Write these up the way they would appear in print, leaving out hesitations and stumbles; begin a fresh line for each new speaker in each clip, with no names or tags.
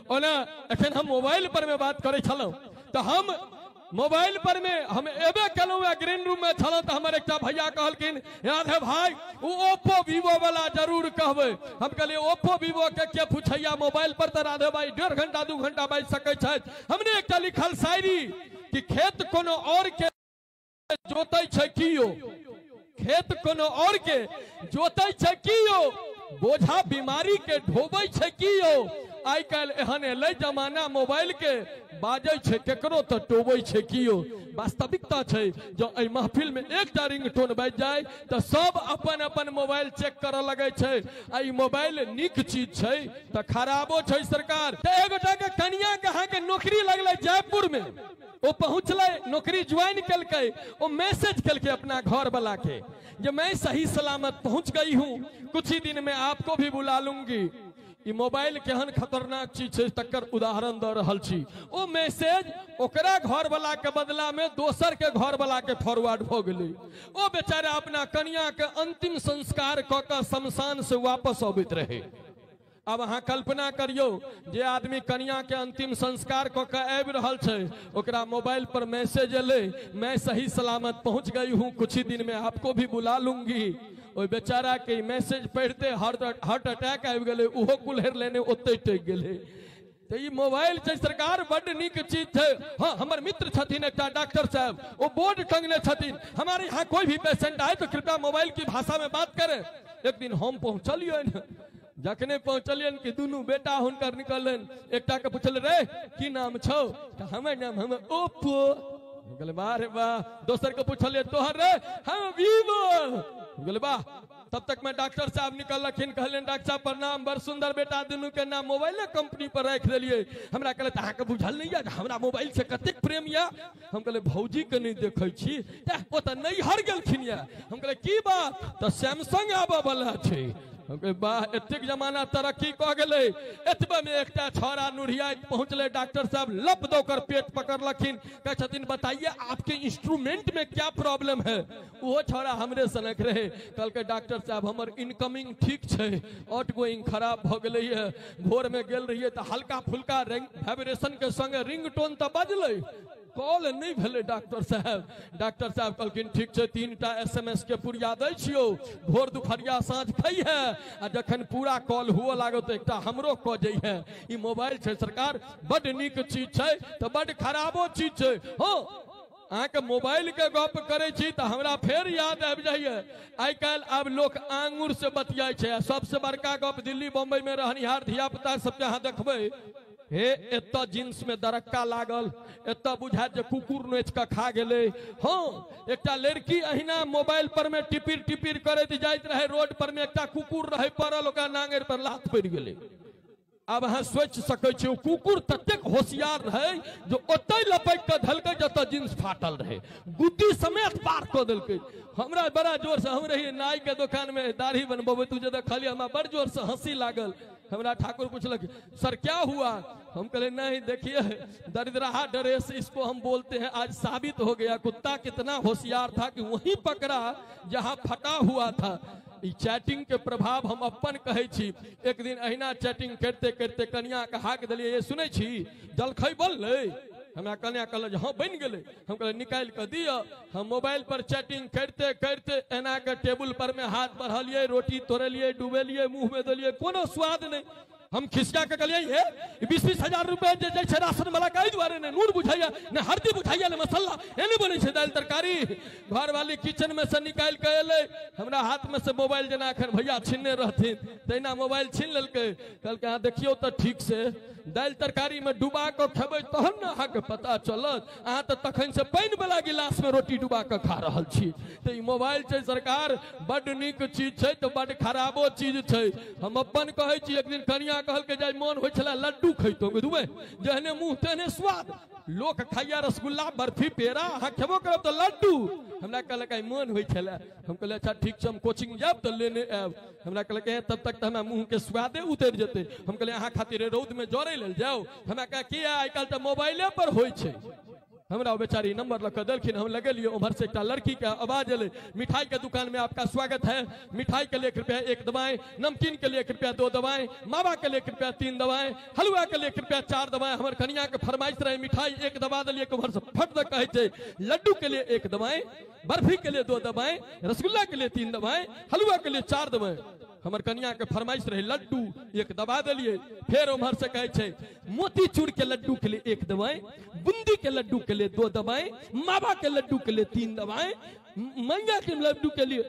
ओना एखन हम मोबाइल पर में बात करै छलहुँ तऽ हम मोबाइल पर में हम एबे केलहुँ, ग्रीन रूम में छलहुँ तऽ हमर एकटा भैया कहलखिन राधे भाई ओ ओप्पो वीवो वाला जरूर कहबै। हम कहलियै ओप्पो वीवो के पूछैया मोबाइल पर तऽ राधे भाई 1.5 घंटा 2 घंटा बाजि सकै छथि। हमने एकटा लिखल शायरी कि खेत कोनो और के जोतै छै कियो, खेत कोनो और के जोतै छै कियो, बोझा बीमारी के ढोबै छै कियो। आइ काल्हि एहन एलै जमाना मोबाइल के, बाजै छै केकरो तऽ टोबै छै कियो। वास्तविकता छै जो एहि महफिल में एकटा रिंगटोन बाजि जाय तऽ सब अपन अपन मोबाइल चेक करऽ लगै छै। आ ई मोबाइल नीक चीज छै तऽ खराबो छै सरकार। तऽ एगोटा के कनिया के अहाँके नौकरी लगलै जयपुर में, ओ पहुँचलै नौकरी ज्वाइन केलकै, ओ मैसेज केलकै अपना घर वाला के जे मैं सही सलामत पहुँच गई हूँ, कुछ ही दिन में आपको भी बुला लूंगी। ई मोबाइल केहन खतरनाक चीज छै तकर उदाहरण दऽ रहल छी। ओ मैसेज ओकरा घर वाला के बदला में दोसर के घर वाला के फॉरवर्ड भऽ गेलै। ओ बेचारा अपना कनिया के अंतिम संस्कार कऽ कऽ शमशान से वापस अबैत रहे। अब अहाँ कल्पना करियौ जे आदमी कनिया के अंतिम संस्कार कऽ के आबि रहल छै, ओकरा मोबाइल पर मैसेज एलै मैं सही सलामत पहुंच गई हूँ, कुछ ही दिन में आपको भी बुला लूंगी। ओहि बेचारा के मैसेज पढ़िते हार्ट अटैक आबि गेलै, ओहो कुल्हर लेने ओतहि टकि गेलै। तऽ ई मोबाइल छै सरकार बड्ड नीक चीज छै। हाँ, हमर मित्र छथिन एकटा डॉक्टर साहब, ओ बोर्ड टंगने छथिन हमारे यहाँ कोई भी पेशेंट आए तो कृपया मोबाइल की भाषा में बात करें। एक दिन हम पहुँचलियनि, जखने पहुँचलियनि कि दुनू बेटा हुनकर निकलनि, एकटा के पुछल रे की नाम छौ, तऽ हमर नाम हम ओप्पो। कहले वाह रे वाह। दोसर के पुछलियै तोहर रे, हम वीवो। कहले वाह। तब तक में डॉक्टर साहब निकलखिन, कहलनि डॉक्टर साहब प्रणाम, बड़ सुंदर बेटा दुनू के नाम मोबाइले कंपनी पर राखि देलियै। हमरा कहले अहाँके बुझल नहि यऽ हमरा मोबाइल से कतेक प्रेम यऽ। हम कहले भौजी के नहि देखै छी, ओ तऽ नैहर गेलखिन यऽ। हम कहले की बात, तऽ सैमसंग आबऽ वाला छै। हम कहले वाह, एतेक जमाना तरक्की कऽ गेलै। एतबे में एकटा छौड़ा नुढ़ियाइत पहुँचलै, डॉक्टर साहब लप दऽ कर पेट पकड़लखिन, कहै छथिन बताइए आपके इंस्ट्रूमेंट में क्या प्रॉब्लम है। ओहो छौड़ा हमरे सनक रहे, कहलकै डॉक्टर साहब हमर इनकमिंग ठीक छै, आउट गोइंग खराब भऽ गेलैए। भोर में गेल रहियै तऽ हल्का फुल्का वाइब्रेशन के संगे रिंगटोन तऽ बजलै, कॉल नहीं भेलै डॉक्टर साहब। डॉक्टर साहब कहलखिन ठीक छै, 3टा SMS के पुरिया दै छियौ, भोर दुपहरिया साँझ खइहे, आ जखन पूरा कॉल हुअ लागत तऽ एकटा हमरो कऽ जइहे। ई मोबाइल छै सरकार बड्ड नीक चीज छै तऽ बड्ड खराबो चीज छै। हँ, अहाँके मोबाइल के गप करै छी तऽ हमरा फेर याद आबि जाइए, आइ काल्हि आब लोक आंगुर से बतियाइ छै। आ सबसे बड़का गप दिल्ली बम्बई में रहनिहार धिया पुता सबके अहाँ देखबै, हे एतऽ जींस में दरक्का लागल, एतऽ बुझायत जे कुकुर नोचि कऽ खा गेलै। हँ, एकटा लड़की अहिना मोबाइल पर में टिपिर टिपिर करैत जाइत रहै, रोड पर में एकटा कुकुर रहै पड़ल, ओकरा नांगरि पर लात पड़ि गेलै। आब अहाँ सोचि सकै छी ओ कुकुर ततेक होशियार रहै जो ओतहि लपकि कऽ धलकै जतऽ जींस फाटल रहै, गुद्दी समेत पार कऽ देलकै। हमरा बड़ा जोर से, हम रहियै नाई के दोकान में दाढ़ी बनबबै, तू जे देखलियै हमरा बड़ जोर से हंसी लागल। हमरा ठाकुर पूछलक सर क्या हुआ, हम कहले नहीं देखिए दरिद्रहा ड्रेस इसको हम बोलते हैं, आज साबित हो गया कुत्ता कितना होशियार था कि वहीं पकड़ा जहां फटा हुआ था। ई चैटिंग के प्रभाव हम अपन कहै छी। एक दिन अहिना चैटिंग करते करते कनिया के हाक देलियै, ये सुनै छी जलखै बनलै? हमरा कनिया कहलक हँ बनि गेलै। हम कहलियै निकालि कऽ दिअ। हम मोबाइल पर चैटिंग करते करते एना के टेबुल पर में हाथ बढ़लियै, रोटी तोड़लियै, डुबेलियै, मुँह में देलियै, कोनो स्वाद नहि। हम खिसका के कहलियै हे 20-20 हजार रुपया जे जाइ छै राशन वाला के एहि दुआरे नहि नून बुझाइया, ने हल्दी बुझाइया, ने मसाला, एने बनै छै दालि तरकारी। घरवाली किचन में से निकालि के एलै, हमरा हाथ में से मोबाइल जेना एखन भैया छीनने रहथिन तहिना मोबाइल छीन लेलकै। कहलकै अहाँ देखियौ तऽ ठीक से दालि तरकारी में डुबा कऽ खेबै तहन ने अहाँके पता चलत, अहाँ तऽ तखन से पानि वाला गिलास में रोटी डुबा कऽ खा रहल छी। तऽ ई मोबाइल छै सरकार बड्ड नीक चीज छै तऽ बड्ड खराबो चीज छै। हम अपन कहै छी, एक दिन कनिया कहलकै जे मोन होइ छलै लड्डू खैतहुँ, दुबे जेहने मुँह तेहने स्वाद, लोक खाइया रसगुल्ला बर्फी पेड़ा, अहाँ खेबो करब तऽ लड्डू। हमरा कहलक आइ मोन होइ छलै। हम कहलियै अच्छा ठीक छै, हम कोचिंग जायब तऽ लेने आयब। हमरा कहलक तब तक तऽ हमरा मुँह के स्वादे उतरि जेतै। हम कहलियै अहाँ खातिर रौद में जरै लेल जाउ। हमरा कह किया, आइ काल्हि तऽ मोबाइले पर होइ छै। हमरा बेचारी नंबर लऽ कऽ देलखिन, हम लगेलियै, उम्हर से एकटा लड़की के आवाज एलै, मिठाई के दुकान में आपका स्वागत है, मिठाई के लिए कृपया 1 दबाएं, नमकीन के लिए कृपया 2 दबाएं, मावा के लिए कृपया 3 दबाएं, हलवा के लिए कृपया 4 दबाएं। हमर कनिया के फरमाइश रहे मिठाई 1 दबा देलियै, उम्हर से फट दऽ कहै छै लड्डू के लिए 1 दबाएं, बर्फी के लिए 2 दबाएं, रसगुल्ला के लिए 3 दबाएं, हलवा के लिए 4 दबाएं। हमर कनिया के फरमाइश रहे लड्डू 1 दबा देलियै। फेर उम्हर से कहै छै मोतीचूर के लड्डू के लिए 1 दबाएं, बूंदी के लड्डू के लिए 2 दबाएं, मावा के लड्डू के लिए 3 दबाएं, मैया के लड्डू के लिए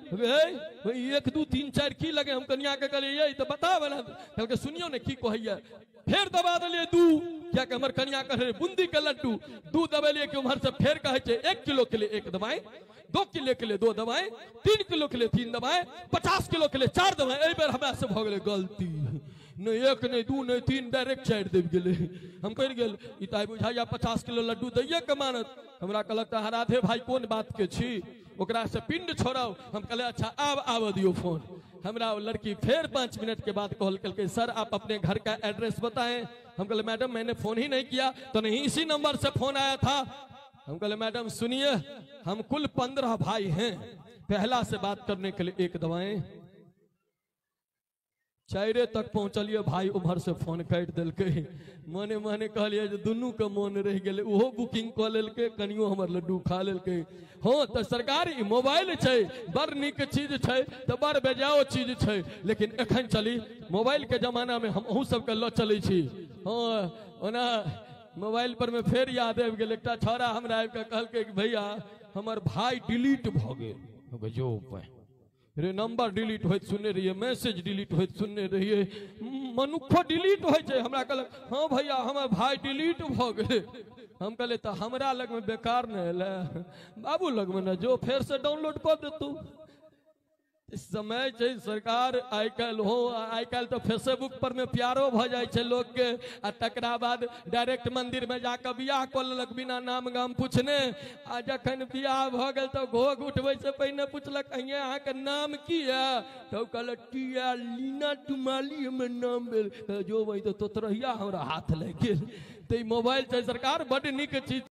1 2 3 4 की लगे। हम कनिया के कहलियै तो बताब ने, कहलकै सुनियो ने की कहैया। फेर दबा देलियै 2, कियाकि हमर कनिया कहै बूंदी के लड्डू 2 दबेलियै कि उम्हर से फेर कहै छै 1 किलो के लिए 1 दबाएं, 2 किलो के लिए 2 दबाएं, 3 किलो के लिए 3 दबाएं, 50 किलो के लिए 4 दबाएं। एहि बेर हमरा से भऽ गेलै गलती, नहीं 1 नहीं 2 नहीं 3, डायरेक्ट 4 दबि गेलै। हम कहि गेल ई तऽ बुझाइया 50 किलो लड्डू दैये के मानत। हमरा कहलक तऽ राधे भाई कोन बात के छी, ओकरा से पिंड छोड़ाउ। हम कहलियै अच्छा आब आबऽ दियौ फोन। हमरा वो लड़की फिर 5 मिनट के बाद कॉल करके, सर आप अपने घर का एड्रेस बताएं। हम कहले मैडम मैंने फोन ही नहीं किया। तो नहीं इसी नंबर से फोन आया था। हम कहले मैडम सुनिए, हम कुल 15 भाई हैं, पहला से बात करने के लिए 1 दबाएं। 4 तक पहुंचलिए, भाई उम्हर से फोन काटि देलकै। मने मने कहलिए जे दुनू के मोन रहि गेलै, ओहो बुकिंग कऽ लेलकै, कनियो हमर लड्डू खा लेलकै। हँ तऽ सरकार ई मोबाइल छै, बड़ नीक चीज छै तऽ बड़ बेजाओ चीज छै, लेकिन एखन चली मोबाइल के जमाना में हम अहूँ सबके लऽ चलै छी। हँ ओना मोबाइल पर में फेर याद आबि गेल, एकटा छौड़ा हमरा आबि कऽ कहलकै कि भैया हमर भाई डिलीट भऽ गेल। जो रे नंबर डिलीट होइत सुनने रहियै, मैसेज डिलीट होइत सुनने रहियै, मनुक्खो डिलीट होइ छै। हमरा कहलक हँ भैया हमर भाई डिलीट भऽ गेल। हम कहलियै तऽ हमरा लगमे बेकार नहि एलै, बाबू लगमे ने जो फेरसँ डाउनलोड कऽ देतू। समय छै सरकार आइ काल्हि हो, आइ काल्हि तऽ फेसबुक पर में प्यारो भऽ जाइ छै लोकके, आ तकरा बाद डायरेक्ट मंदिर में जाकऽ बियाह कऽ लेलक बिना नाम गाम पूछने। आ जखन बियाह भऽ गेल तऽ घोघ उठबै से पहिने पुछलक अहिए अहाँके नाम की यऽ, तऽ ओ कहलक टिया लीना टुमाली हमर नाम भेल। जो वही तऽ तोतरहिया हमरा हाथ लागि गेल। तऽ ई मोबाइल छै सरकार बड्ड नीक चीज।